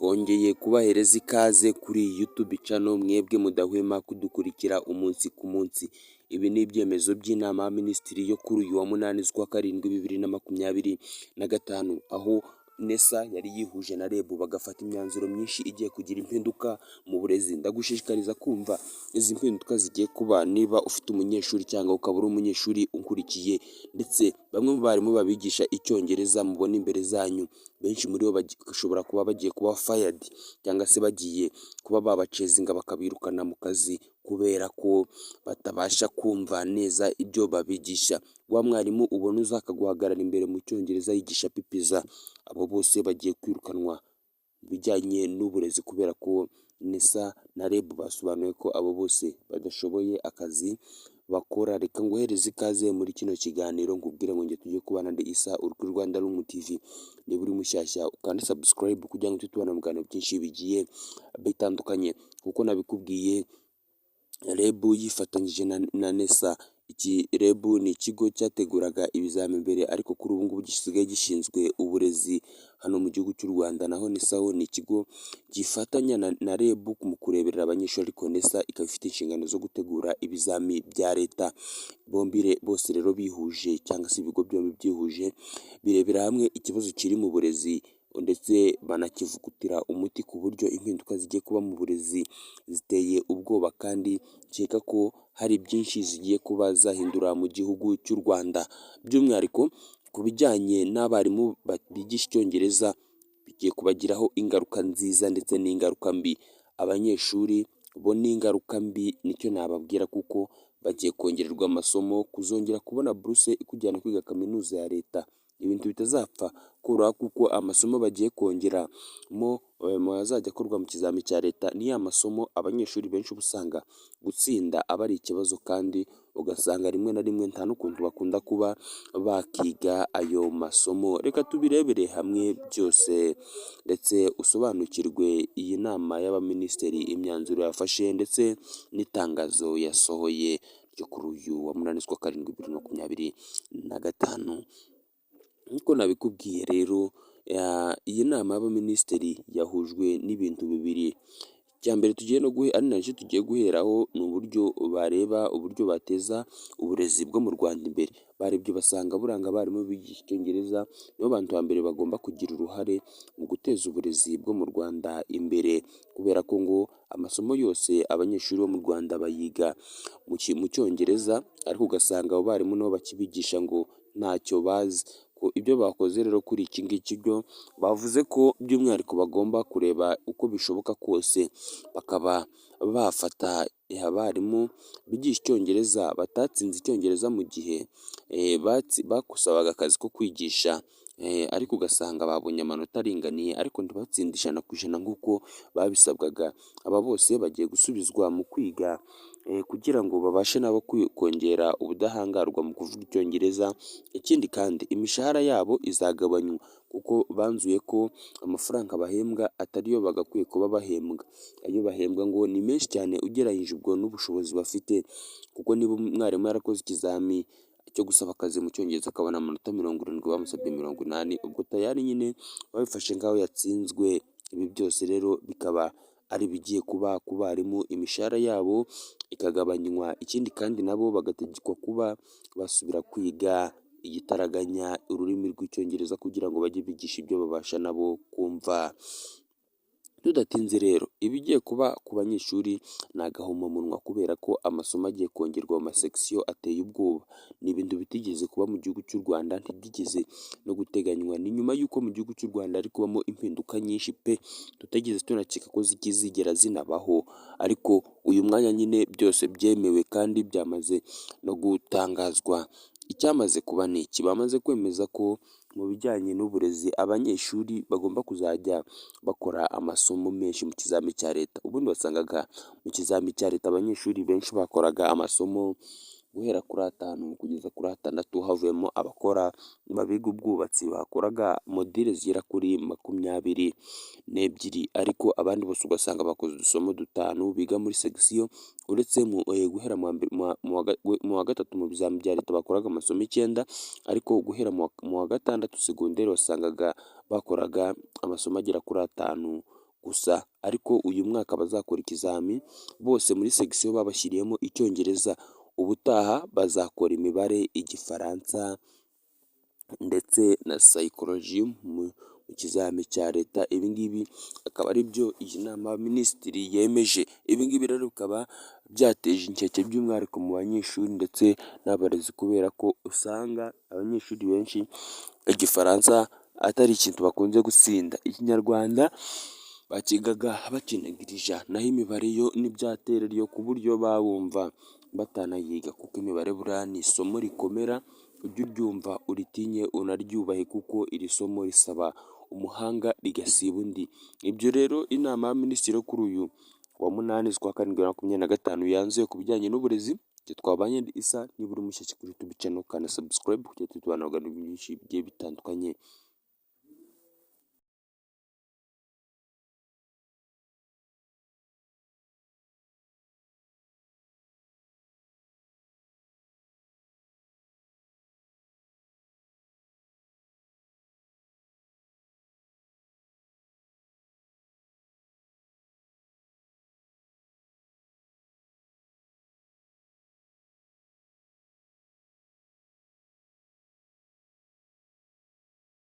Twongeye kubahereza ikaze kuri YouTube channel, mwebwe mudahwema kudukurikira umunsi ku munsi. Ibi ni ibyemezo by'inama y'abaminisitiri yo kuri uyu wa 8 z'ukwa 7 2025, aho NESA yari yihuje na REB bagafata imyanzuro myinshi igiye kugira impinduka mu burezi. Ndagushishikariza kumva izi mpinduka zigiye kuba niba ufite umunyeshuri cyangwa ukaba uri umunyeshuri unkurikiye. Ndetse bamwe mu barimu babigisha icyongereza mubona imbere zanyu, benshi muri bo bashobora kuba bagiye kuba fired cyangwa se bagiye kuba babacezinga bakabirukana mu kazi kubera ko batabasha kumva neza ibyo babigisha. Wa mwarimu ubona uza akaguhagarara imbere mu cyongereza yigisha pipiza, abo bose bagiye kwirukanwa mu bijyanye n'uburezi kubera ko NESA na REB basobanuye ko abo bose badashoboye akazi bakora. Reka nguhereze ikaze muri kino kiganiro, nkubwire ngo njye tujye kubana, ndi Isa, uri kuri Rwanda Room TV. Niba uri mushyashya, ukande subscribe kugira ngo tujye tubana mu biganiro byinshi bigiye bitandukanye. Kuko nabikubwiye, REB yifatanyije na NESA. Iki REB ni ikigo cyateguraga ibizami mbere, ariko kuri ubu ngubu gisigaye gishinzwe uburezi hano mu gihugu cy'u Rwanda. Naho NESA ho ni ikigo gifatanya na REB mu kureberera abanyeshuri, ariko NESA ikaba ifite inshingano zo gutegura ibizami bya leta. Bombi bose rero bihuje, cyangwa se ibigo byombi byihuje, birebera hamwe ikibazo kiri mu burezi ndetse banakivugutira umuti, ku buryo impinduka zigiye kuba mu burezi ziteye ubwoba, kandi nkeka ko hari byinshi zigiye kuba zahindura mu gihugu cy'u Rwanda, by'umwihariko ku bijyanye n'abarimu bigisha icyongereza. Bigiye kubagiraho ingaruka nziza ndetse n'ingaruka mbi. Abanyeshuri bo ni ingaruka mbi, nicyo nababwira, kuko bagiye kongererwa amasomo. Kuzongera kubona buruse ikujyana kwiga kaminuza ya leta, ibintu bitazapfa koroha, kuko amasomo bagiye kongeramo azajya akorwa mu kizami cya leta ni ya masomo abanyeshuri benshi uba usanga gutsinda aba ari ikibazo, kandi ugasanga rimwe na rimwe nta n'ukuntu bakunda kuba bakiga ayo masomo. Reka tubirebere hamwe byose ndetse usobanukirwe iyi nama y'abaminisitiri, imyanzuro yafashe ndetse n'itangazo yasohoye ryo kuri uyu wa 8 z'ukwa 7 2025. Nk'uko nabikubwiye rero, iyi nama y'abaminisitiri yahujwe n'ibintu bibiri. Icya mbere tugiye no ari nacyo tugiye guheraho ni uburyo bareba uburyo bateza uburezi bwo mu Rwanda imbere. Barebye basanga buranga abarimu bigisha icyongereza nibo bantu ba mbere bagomba kugira uruhare mu guteza uburezi bwo mu Rwanda imbere, kubera ko ngo amasomo yose abanyeshuri bo mu Rwanda bayiga mu cyongereza, ariko ugasanga abo barimu nabo bakibigisha ngo ntacyo bazi. Ibyo bakoze rero kuri iki ngiki byo bavuze ko by'umwihariko bagomba kureba uko bishoboka kose bakaba bafata abarimu bigisha icyongereza batatsinze icyongereza mu gihe basabaga akazi ko kwigisha, ariko ugasanga babonye amanota aringaniye ariko ntibatsinde 100% nk'uko babisabwaga. Aba bose bagiye gusubizwa mu kwiga kugira ngo babashe nabo kongera ubudahangarwa mu kuvuga icyongereza. Ikindi kandi, imishahara yabo izagabanywa kuko banzuye ko amafaranga bahembwa atariyo bagakwiye kuba bahembwa. Ayo bahembwa ngo ni menshi cyane ugereranyije ubwo n'ubushobozi bafite, kuko niba umwarimu yarakoze ikizami cyo gusaba akazi mu cyongereza akabona amanota 70, bamusabye 80, ubwo tayari nyine babifashe nk'aho yatsinzwe. Ibi byose rero bikaba ari ibigiye kuba ku barimu, imishahara yabo ikagabanywa. Ikindi kandi, nabo bagategekwa kuba basubira kwiga igitaraganya ururimi rw'icyongereza kugira ngo bajye bigisha ibyo babasha nabo kumva. Tudatinze rero, ibigiye kuba ku banyeshuri ni agahomamunwa, kubera ko amasomo agiye kongerwa mu masekisiyo ateye ubwoba. Ni ibintu bitigeze kuba mu gihugu cy'u Rwanda, ntibyigeze no guteganywa. Ni nyuma y'uko mu gihugu cy'u Rwanda hari kubamo impinduka nyinshi pe, tutigeze tunakeka ko zigera zinabaho, ariko uyu mwanya nyine byose byemewe kandi byamaze no gutangazwa. Icyamaze kuba ni iki: bamaze kwemeza ko mu bijyanye n'uburezi abanyeshuri bagomba kuzajya bakora amasomo menshi mu kizami cya leta. Ubundi wasangaga mu kizami cya leta abanyeshuri benshi bakoraga amasomo guhera kuri atanu kugeza kuri atandatu, havuyemo abakora abiga ubwubatsi bakoraga module zigera kuri 22, ariko abandi bose ugasanga bakoze udusomo dutanu biga muri segisiyo, uretse guhera mu wa gatatu mu bizami bya leta bakoraga amasomo 9, ariko guhera mu wa gatandatu segonderi wasangaga bakoraga amasomo agera kuri atanu. gusa, ariko uyu mwaka bazakora ikizami bose muri section babashyiriyemo Icyongereza, ubutaha bazakora imibare, Igifaransa ndetse na psychology mu kizami cya leta. Ibi ngibi akaba ari byo iyi nama y'abaminisitiri yemeje. Ibi ngibi rero bikaba byateje inkeke by'umwihariko mu banyeshuri ndetse n'abarezi, kubera ko usanga abanyeshuri benshi Igifaransa atari ikintu bakunze gutsinda, Ikinyarwanda bakigaga bakinagirija, naho imibare yo ntibyaterera ku buryo baba bumva batanayiga, kuko imibare buriya ni isomo rikomera, ujye uryumva uritinye unaryubahe, kuko iri somo risaba umuhanga rigasiba undi. Ibyo rero inama y'abaminisitiri yo kuri uyu wa 8 z'ukwa 7 2025 yanzuye ku bijyanye n'uburezi. Icyo twabanye isa, niba uri mushyashya kuri YouTube channel, kanda subscribe kugira tujye tubana byinshi bigiye bitandukanye.